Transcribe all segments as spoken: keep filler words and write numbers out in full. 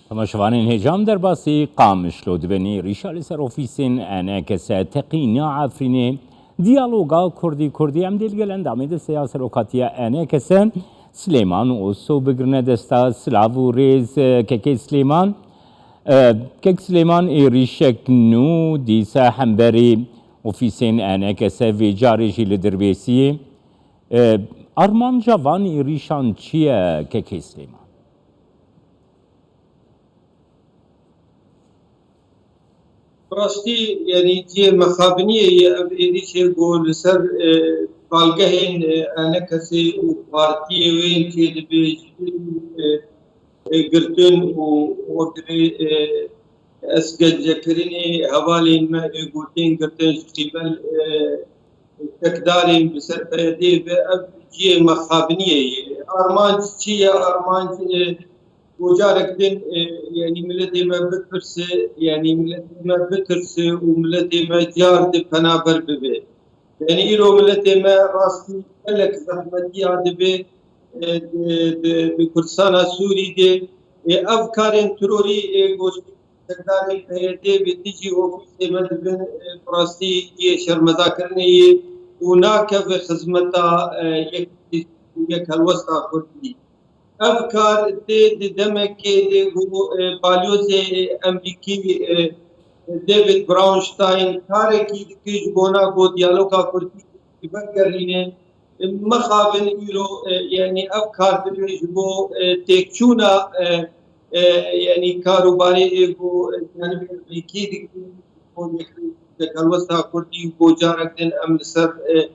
Temaşevanên hêja, em derbasî Qamişlo dibin. Êrîşa li ser ofîsên E N K S, teqîna Efrînê, diyaloga Kurdî Kurdî. Em dê li gel endamê desteya serokatiya E N K S, Silêman Oso, bigirine desta. Silav û rêz, e, kekê Silêman. E, kek Silêman, êrîşek nû dîsa hemberî ofîsên E N K S, vê carê jî li Dirbêsiyê. E, armanca van êrîşan çi ye, kekê Silêman? Bi rastî, yanî cihê mixabiniyê ye ev êrîşê ku li ser, e, balgehên, e, E N K S û partiyê wê yên çêdibe ji, e, e, girtin û wek divê, e, ez gencekirinê hevalên me ê ku tên girtin ji qîbel, e, çekdarên bi ser P Y D'ê ve ev cihê mixabiniyê ye. Armanc çi ye? Armanc, e, ku carek din, e, yanî miletê me bipirse, yanî miletê me bitirse û miletê me car di penaber bibe. Yanî îro miletê me rastî gelek zehmetiya dibe, e, di, di, di Kurdistana Sûrî de, e, ev karên terorî, e, goştê sekdarê P Y D bi dijî ofîsê me dibin, e, bi rastî cihê şermezakirinê ye û nakeve xizmeta, e, yek, yek helwesta Kurdî. Ev kar tê di demekê de ku, e, balyozê Emerîkî, e, David Brownstein karekî dike ji bona ku diyaloga Kurdî vegerîne. Mixabin îro, e, yanî ev kar dibe ji bo, e, têkçûna, e, e, yanî karûbarê ê ku, e, yanî Emerîkî dike, ji bo yek, yek helwesta Kurdî, bo carek din em li ser, e,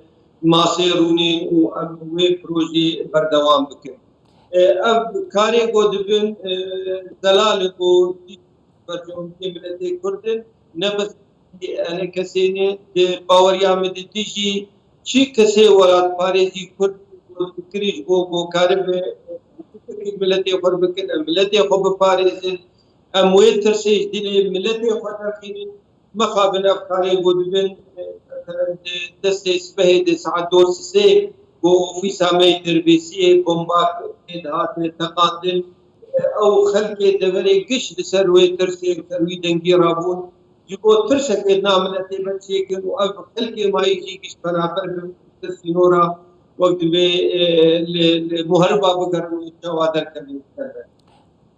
masê rûnên û em wê projeyê berdewam bikin. E, ev karê ku dibin, e, zelal e ku berjewendiyê miletê Kurd in, ne bes E N K S'ê ne, di baweriya min de dijî çi kesê welatparêzî Kurd dikirî ji bo ku karibe miletê xwe bikin, em miletê xwe biparêzin, em wê tirsê ji dilê miletê xwe derxînin. Mixabin ev karê ku dibin, e, di destê sibehê de saet dor sisê ku ofîsa me yê Dirbêsiyê bomba tê dihate teqandin. E, ew xelkê deverê giş li ser wê tirsê, li ser wî dengî rabûn. Ji bo tirsekê di nav miletê me çêkin û ev xelkê mayî jî giş penaber bin, ser sînora wek divê, e, li, li muheriba bigerin û çawa derkevin li ser ve.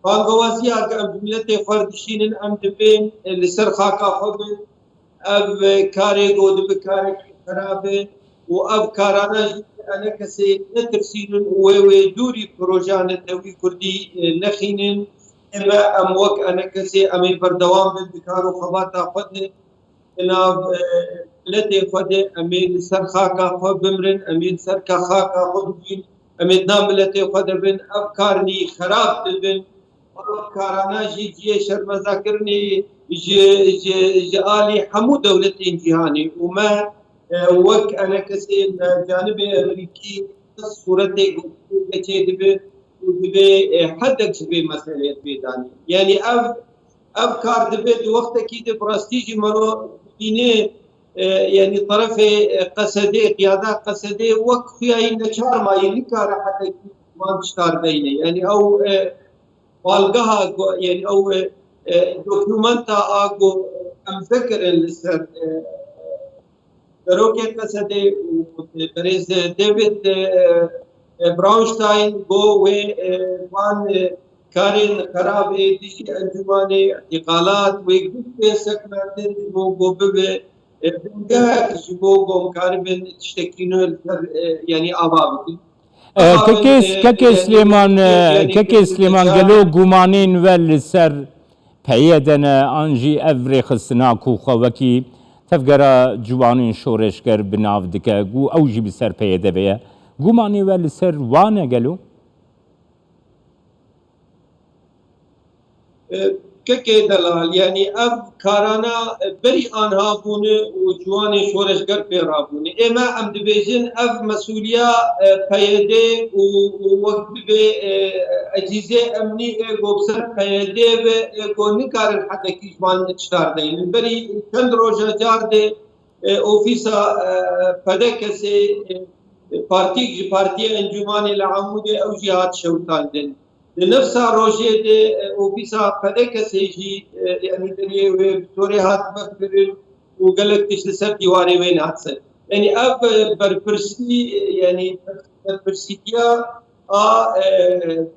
Bangewaziya ku em bi miletê xwe re dişînin, em divê, e, li ser xaka xwe bin. Ev, e, karê ku dibe karekî xerab e û ev karana jî E N K S'ê netirsînin û wê, wê dûrî projeya netewî Kurdî, e, nexînin. Ê me, em wek E N K S'ê em ê berdewam bin di kar û xebata xwe de. Di nav, e, miletê xwe de em ê li ser xaka xwe bimrin, em ê li ser ka xaka xwe bibîn, em ê di nav miletê xwe de bin, ev karnî xerab bibin. Ev karana jî cihê şermezakirinê ji, ji, ji alî hemû dewletên cîhanê û me, e, wek E N K S'ê li canibê Emerîkî sûretê goştê çê dibe û divê, e, hedek ji vê meseleyê pêdanî. Yanî ev Ev kar dibe di wextekî de bi rastî jî mero dibîne, e, yanî terefê, e, Qesedê, qiyada Qesedê wek xuya yî neçar mayî nikare hetekî van tiştar deyne. Yanî ew, e, balgeha ku, yanî ew, e, e, dokûmenta a ku em vekirin li ser, e, Serokê Qesedê û birêz David, e, e, Brownstein got wê, e, van, e, karên xerab ê dijî encûmanê îqalat wê giş bê sekinandin ji bo ku bibe, e, bingehek ji bo ku em karibin tiştekî nû li ser, e, yanî ava bikin. E, Kekê, e, Kekê yanî, Silêman, e, yanî, Kekê Silêman, gelo gumanên we li ser P Y D ne, an jî ev rêxistina ku xwe wekî tevgera ciwanên şoreşger bi nav dike, ku ew jî bi ser P Y D ve ye. Gumanê we li ser wan e gelo? E, Kekê delal, yanî ev karana, e, berî anha bûne û ciwanên şoreşger pê rabûne. Ê me em dibêjin ev mesûliya, e, P Y D û, û wek bibê, e, ecîzê emnî ê ku bi ser P Y D ve ê ku nikarin hedekî ji van tiştar deynin. Berî çend roja car de, e, ofîsa, e, P D K'ê, e, partîk ji Partiya Encûmanê li Amûdê ew jî hat şewitandin. Di nefsa rojê de, e, ofîsa P D K'ê jî, e, yanî deriyê wê bi zorê hat vekirin û gelek tişt li ser dîwarê wê hat ser. Yanî ev, e, berpirsî, e, yanî berpirsîtiya a, e,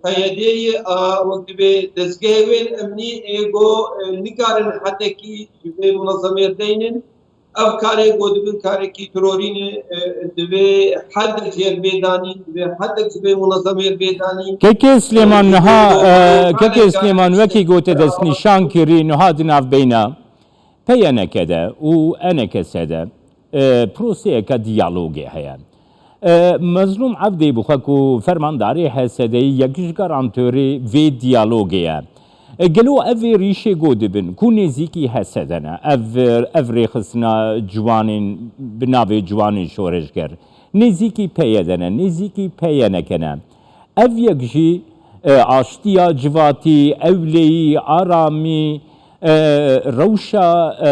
P Y D'ê ye, a wek dibê dezgehê wên emnî ê go, e, nikarin hetekî ji vê munezemê deynin. Ev karê ku dibin karekî terorî ne, e, divê hedek jêr bê danîn, divê hedek ji vê munezemê bê danîn. Kekê Silêman, e, niha, divê e, Kekê Silêman, wekî gote destnîşan kirî, niha di navbeyna P Y N K de û E N K S de, e, proseyeke diyalogê heye. E, Mezlûm Evdê bi xwe ku fermandarê H S D'yê yek ji garantorê vê diyalogê ye. E, gelo ev êrîşê go dibin ku nêzîkî H S D ne, ev, ev rêxistina ciwanên bi navê ciwanên şoreşger, nêzîkî P Y D ne, nêzîkî P Y N K ne. Ev yek jî, e, aştiya civatî, ewleyî, aramî, e, rewşa, e,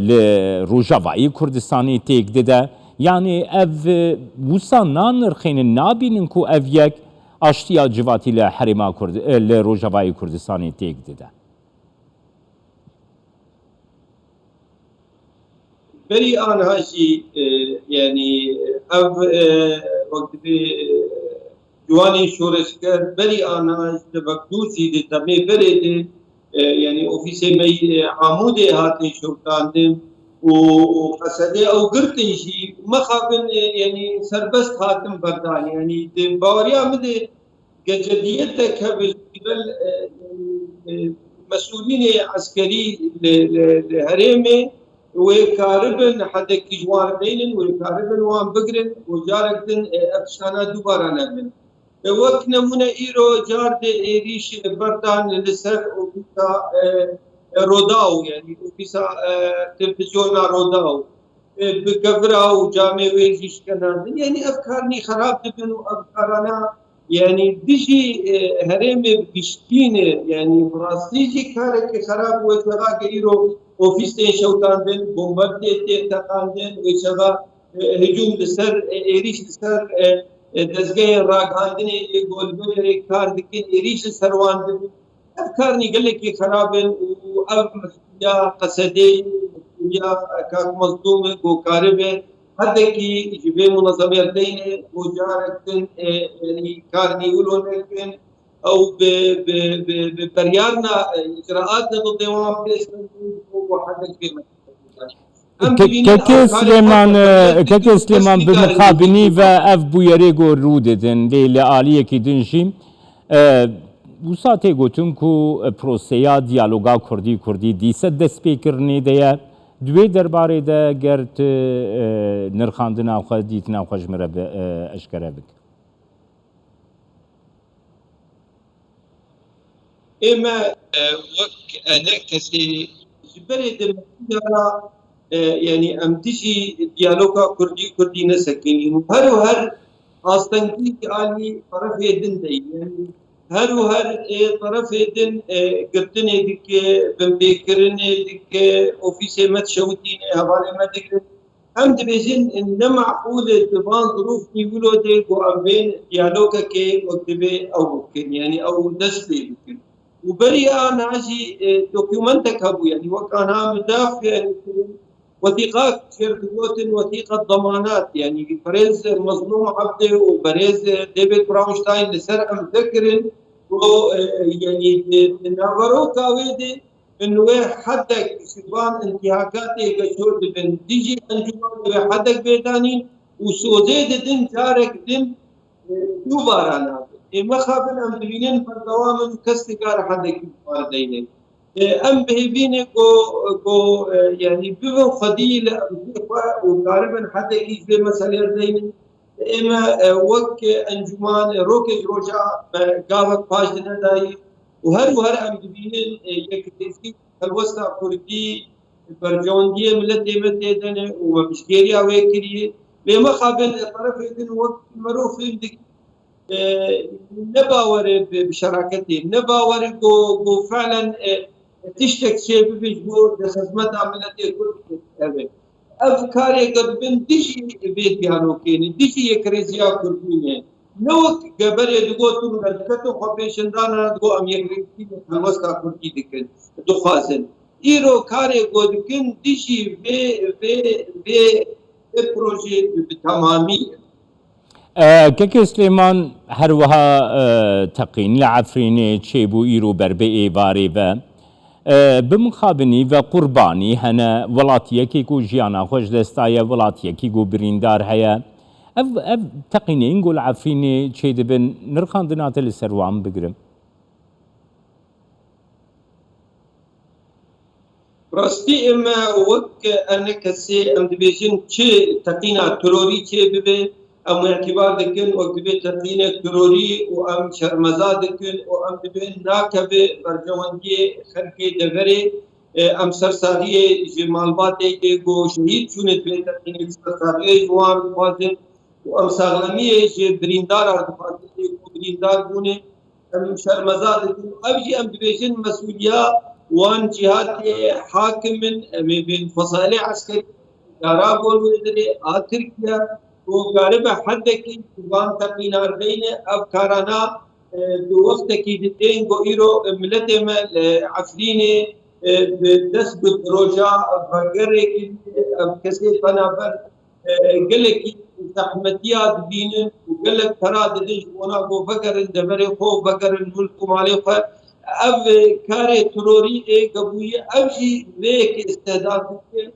li Rojavayê Kurdistanê têk dide. Yanî ev, e, wisa nanirxênin, nabînin ku ev yek aştiya civatî li Herêma Kurd-, e, li Rojavayê Kurdistanê têk dide. Berî aniha jî, e, yanî ev, e, wek dibê, e, ciwanên şoreşger berî aniha ji Bekdûsî di temê berê de, e, yanî ofîsê me yê, e, Amûdê hatin şewitandin û, û Q S D'ê ew girtin jî mexabin, e, yanî serbest hatin berdan. Yanî di baweriya min de gecebiyetek hebe ji qibel, e, e, mesûlînê eskerî li, li, li herêmê wê karibin hedekî ji wan re deynin, wê karibin wan bigirin û carek din, e, ev tiştana dubara nebin. E, wek nemûne îro car de êrîş berdan li ser ofîsa, e, e, Rodaw, yanî ofîsa, e, televîzyona Rodaw. E, bi kevira û camê wê jî şikenandin. Yanî ev karnî xerab dibin û ev karana, yanî dijî, e, herêmê bi giştî ne. Yanî bi rastî jî karekî xerab wê çaxa ke îro ofîs tên şewitandin, bomber tê, tê teqandin, wê çaxa, e, hicûm li ser, e, êrîş li ser, e, e, dezgehên ragihandinê ê ku li Bihêrê kar dikin, êrîş li ser wan dibin. Ev karnî gelekî xerab in û ev mesûliya Q S D'ê, mesûliya Kak Mezlûm e ku karibe hedekî ji vê munezemê re deyne ku carek din, e, yanî karnî wilo nekin, ew bi, bi, bi, bi peryarna, e, îcraatê de dewam pêş bibin, ku hedek vê mesûliya. Em Ke-, dibînin Kekê ew karê Silêman, xwe e, Kekê Silêman bi mixabinî ve ev bûyerê ku rû didin, lê li aliyekî din jî, e, wisa tê gotin ku, e, proseya diyaloga Kurdî-Kurdî dîse destpêkirinê de ye. Di wê derbarê de ger tu, e, nirxandina xwe, dîtina xwe ji min re bi, e, eşkere bike. Ê me, e, wek E N K S'ê ji berê de mesûla ra, e, yanî em dijî diyaloga Kurdî-Kurdî nesekinîn û her û her astengî ji alî terefê din de ye. Yanî her û her ê terefê din, e, girtinê dike, binpêkirinê dike, ofîsê me dişewitîne, hevalê me digirin. Em dibêjin, ne meqûl e di van zirûfî wilo de ku em bên diyalogekê wek divê ew bikin, yanî ew dest pê bikin. Û beriya niha jî, e, dokumentek hebû, yanî wek aniha min dax, yanî kirin, wesîqak çêr digotin, wesîqa demanat, yanî birêz Mezlûm Ebdê û birêz David Brownstein li ser em vekirin, ku, e, yanî di, di naveroka wê de, Min wê hedek ji van întîhakatê ke çor dibin dijî encûman divê hedek bê danîn û sozê didin carek din, e, dubara nabe. Ê mexabin em dibînin berdewam in û kes nikare hedekî dubare deyne. E, em bi hêvî ne ku, ku, e, yanî bibin xwedî li em jî xwe û karibin hedekî ji vê meselê re deynin. Ê me, e, wek encûman, e, rokê ji roja me gavek paş di nedayî û her û her em dibînin, e, yekrêzî û helwesta Kurdî berjewendiyê miletê me tê de ne û me piştgêriya wê kiriye. Lê mexabin, e, terefê din wek merov fêm dikin, e, ne bawer e bi, bi şeraketê, ne bawer e ku, ku felen, e, tiştek çêbibe ji bo di xizmeta miletê Kurd hebe. Ev karê ke dibin dijî vê diyalogê ne, dijî yekrêziya Kurdî ne. Ne wek geberê digotin, derdiketin xwe pêşindana, digot em yekrekî bi helwesta Kurdî dikin, dixwazin. Îro karê ku dikin dijî vê, vê, vê, vê projê bi, bi temamî. E, Kekê Silêman, her wiha, e, teqîn li Efrînê çêbû, îro ber bi êvarê ve. E, bi mixabinî ve qurbanî hene, welatiyekî ku jiyana xwe ji dest daye, welatiyekî ku birîndar heye. Ev, ev teqînên ku li Efrînê çêdibin, nirxandina te li ser wan bigirim. Rastî, em wek ENKSê em dibêjin, çi teqîna terorî çê bibe, em îtibar dikin wek dibe teqînek terorî û em şermeza dikin û em dibê nakeve berjewendiyê xelkê deverê. E, em sersaxiyê ji malbatê ku şehîd çûne divê teqînek, sersaxiyê ji wan dixwazin û em saxlemiyê ji birîndara dixwazin ku birîndar bûne. Em şermeza dikin. Ev jî em dibêjin mesûliya wan cîhatê hakim in. Em ê bên fesailê eskerî dara gol wê dirê a Tirkiye ku karibe heddekî ji van teqîna reyne ev karana, e, di wextekî di tên ku îro, e, miletê me li Efrînê, e, bi dest bi proja vegerekî, ev kesê penaber e, gelekî zehmetiya dibînin û gelek pera didin ji bona ku vegerin deverê xwe, vegerin milk û malê xwe. Ev karê terorî ê gebûyî, ev jî vê yekê îstihdaf dike.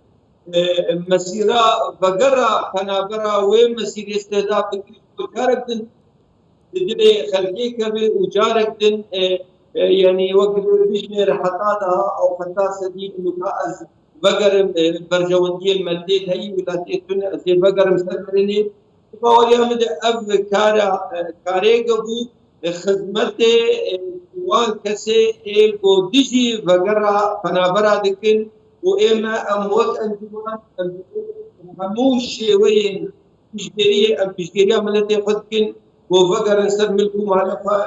E, mesîra vegera penabera wê mesîrê îstihdaf dike. Carek din di dilê xelkê keve û carek din, e, e, yanî wek dibê bijnêre heta daha ew heta sedî nuka ez vegerim, e, berjewendiyê me tê heyî welatê tune, ez ê vegerim ser mirinê. Di baweriya min de ev kara, e, karê gebû, e, xizmetê, e, wan kesê ê ku dijî vegera penabera dikin û ê me em wek encûman, em hemû şêweyên piştgiriyê, em piştgiriya miletê xwe dikin ku vegerin ser milk û malê xwe.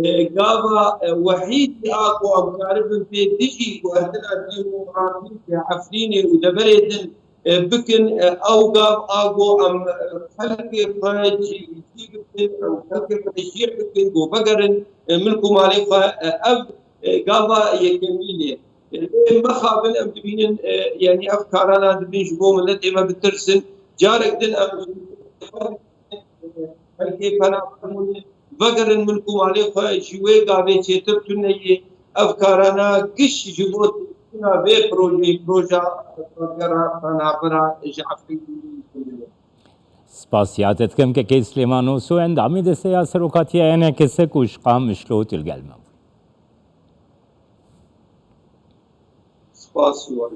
E, gava, e, wehîdî a ku em karibin pê dijî guhertina demokrasî li Efrînê û deverê din, e, bikin, e, ew gav a ku em, e, xelkê xwe cî, cî bikin, em xelkê xwe teşwîq bikin ku vegerin, e, milk û malê xwe, e, ev, e, gava yekemîn e. E, lê mixabin em dibînin, e, yanî ev karana dibin ji bo miletê me bitirsin. Carek din em xelkê penaber bûne, vegerin milk û malê xwe, ji wê gavê çêtir tune yê ev karana giş ji bo têkçûna vê projeyê, proja vegera penabera ji Efrînê. Spasiya te dikim Kekê Silêman Oso, endamê desteya serokatiya ENKSê ku ji Qamişlo tu li gel me bû. Spas û